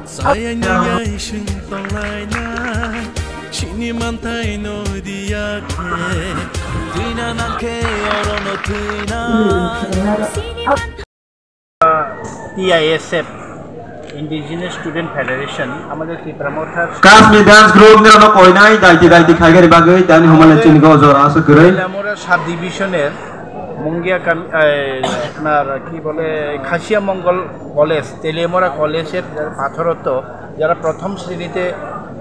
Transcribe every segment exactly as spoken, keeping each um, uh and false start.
Sayang ni yaising tonglaina, sini mantai no diya ke, tuina nangke oro no tuina. T I S F, Indigenous Student Federation, আমাদের ত্রিপুরা মোর্চার Kasmi dance group nirano koinai daiti daiti khaigari bagwi tani humale chini go jora aswk kwrwi. Lamora sub division-এর মুঙ্গিয়া কাম-, এ, আপনার কি বলে, খাসিয়া মঙ্গল কলেজ, তেলিয়ামুড়া কলেজের যারা পাথরত্ব, যারা প্রথম শ্রেণীতে,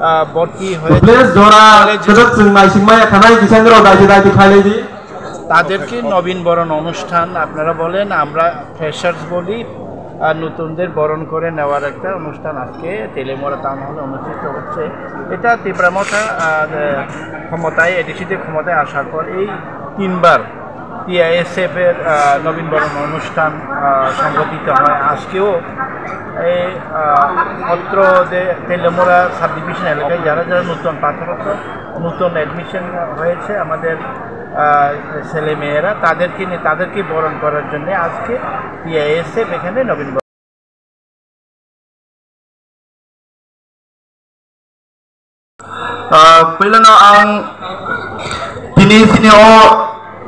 আহ, ভর্তি হয়েছে, Please jora কলেজে, kwchak chwng naisingmaya khanai kisa nirok daiti daiti khailai di. তাদেরকে নবীন বরণ অনুষ্ঠান আপনারা বলেন, আমরা ফ্রেশার্স বলি, আর নতুনদের বরণ করে নেওয়ার একটা অনুষ্ঠান আজকে তেলিয়ামুড়া টাউন হলে অনুষ্ঠিত হচ্ছে। এটা ত্রিপুরা মোর্চা, আহ, ক্ষমতায়, এডিসিতে ক্ষমতায় আসার পর এই তিনবার টিআইএসএফ এর, আহ, নবীন বরণ অনুষ্ঠান, আহ, সংগঠিত হয়। আজকেও এই, আহ, অত্র যে তেলিয়ামুড়া সাব ডিভিশন এলাকায় যারা যারা নতুন পাথরত্ব, নতুন অ্যাডমিশন হয়েছে আমাদের, আহ, ছেলে মেয়েরা, তাদেরকে নিয়ে, তাদেরকে বরণ করার জন্য আজকে টিআইএসএফ এখানে নবীন বরণ Ah, puilano ang tini sini o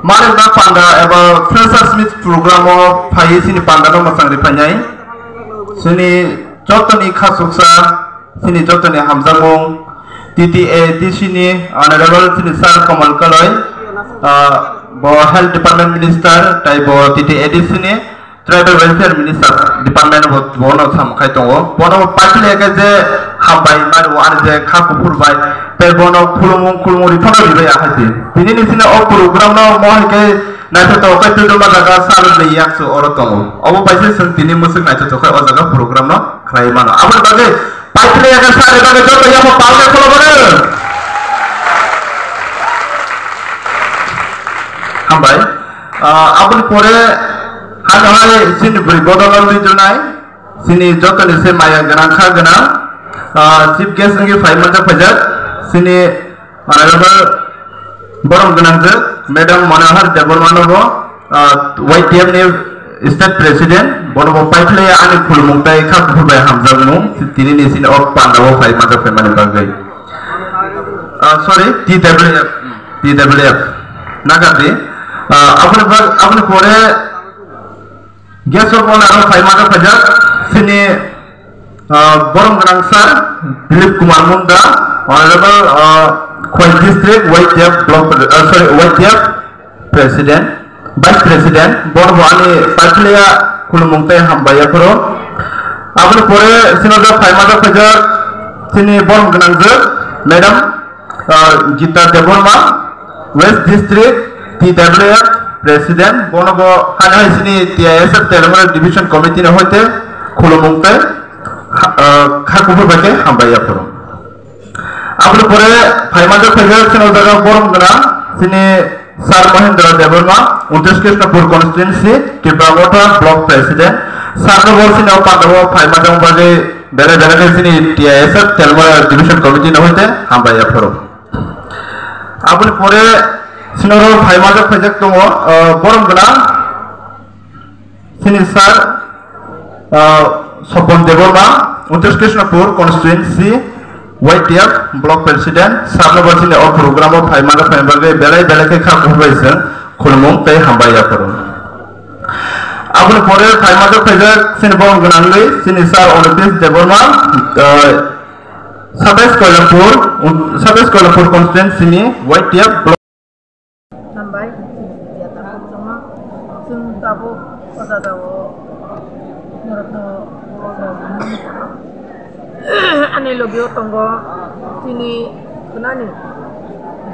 manwkna panda eba freshers meet program o phaiwi sini panda no mwchang ri phainai. Sini jotoni khasuksa, sini jotoni hamjakmung, T T A D C ni Honorable sini Sir Kamal Kaloi, ah, bo Health Department Minister, tai bo T T A D C ni Tribal Welfare Minister department bo, bono sam khai tongo. Bono paithalia khe je hambai mani bo ani je kha kuphur bai. Tei bono khulumung khulumung ri phano ribai ahai se. Tini ni sini o program no mo hai khe naithotok khe twi tongma jaga sal ni yak se oro tongo. Obo bai se chwng tini mwswk naithotok khe o jaga program no khlai mano. Aboni bagwi paithalia khe sari bagwi joto yamo palnai kholo bono. Hambai. Ah, aboni pore Hano hai chini bwrwi bodol wngwi tongnai, chini jotoni se maya gwnang kha gwnang, ah, chief guest wngwi phai manjak phaijak, chini honorable borom gwnangjak, Madam Manohar Debbarma no bo, ah, Y T F ni state president, bono bo paithalia ani khulumung tai kha kuphur bai hamjakmung, tini ni chini o panda o phai manjak phaimani bagwi. Ah, sorry, T W F, T W F, nagardi. Ah, aboni bag-, aboni pore, Guest of honor o phai manjak phaijak chini, ah, borom gwnang sir Dilip Kumar Munda, Honorable, ah, Khowai District Y T F Block, ah, sorry, Y T F President, Vice President, bono bo ani paithalia khulumung tei hambai yaphuru. Aboni pore chini o phai manjak phaijak chini borom gwnangjak Madam Ah, Gita Debbarma, West District T W F President, bono bo hani hai sini T I S F Telemura Division Committee ni hoite khulumung tei ha-, ah, kha kuphur bai khe hambai yaphuru. Aboni pore phai manjak phaijak chini o jaga borom gwnang chini Sir Mahendra Debbarma, Untish Krishnapur Constituency, Tipra Motha Block President, Sir no bo chini o panda o phai manjak bagwi belai belai khe chini T I S F Telemura Division Committee ni hoite hambai yaphuru. Aboni pore chini oro phai manjak phaijak tongo, ah, borom gwnang chini sir, ah, Sopon Debbarma, Untish Krishnapur Constituency, Y T F Block President, sir no bo chini o program o phai manjak phaina bagwi belai belai khe kha kuphur bai chwng khulumung tei hambai yaphuru. Aboni pore phai manjak phaijak chini borom gwnangwi chini sir Onutish Debbarma, ah, Satais Koilampur, un-, Satais Koilampur constituency ni Y T F block. Hambai, chini media takhuk chwngno, chwng tabuk o jaga o norokno ani logi o tongo chini khwnani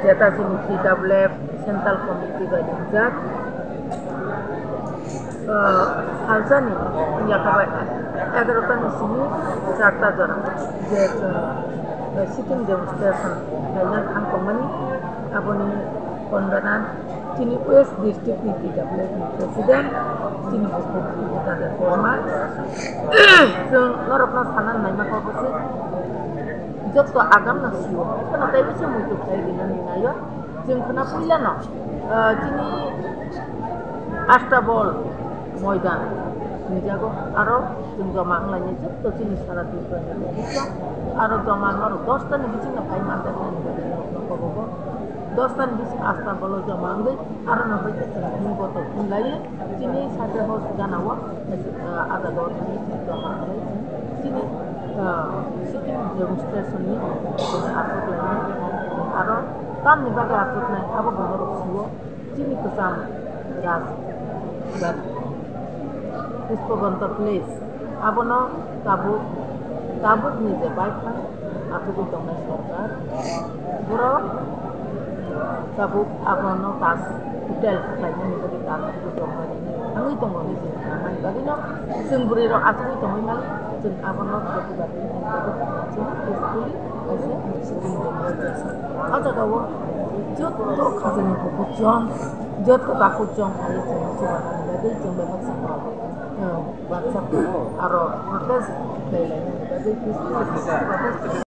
jeta chini T W F Central Committee bai ringjak. Ah, salsani yakhabai egarota ni simi charta jora je chwng, eh, sitting demonstration khaina thang tongmani, aboni kondana chini West District ni T W F ni President chini Bupati Gita Debbarma. Chwng norokno sana naima kok se jotto agam no sio, kono tei bisa muitu khai rinani naio. Chwng khna puila no, ah, chini Astabol moidan ni jago aro chwng joma wnglainai jotto chini sara Tripura ni aro joma norok dos ta ni bisingo phai manjaknai hinwi kobogo dos ta ni bising Astabol o joma wngwi aro no bai khe chwng himboto hinlaiwi chini Sacred House gana o, ah, ada dol thani chwng joma wngwi chini, ah, sitting demonstration ni aswk lainai aro tamni bagwi aswknai abo bo norok sio. Chini kwcham raj, raj, Pushpabanta Place, abono tabuk, tabukni je baithang achugwi tongnai sorkar, borok tabuk abono Taj Hotel khlainani bagwi Taj Hotel tongnani thangwi tongo hinwi chwng saimani bagwino chwng bwrwirok achugwi tongwi mali. Chwng abono joto dati chwng peacefully kaisa meeting dengwi jasa. O jaga o joto khajani bukuchwng, joto takhukchwng phaiwi chwng chubanani bagwi chwng bai baksa, eh, baksa aro protest khlai lainani bagwi peacefully protest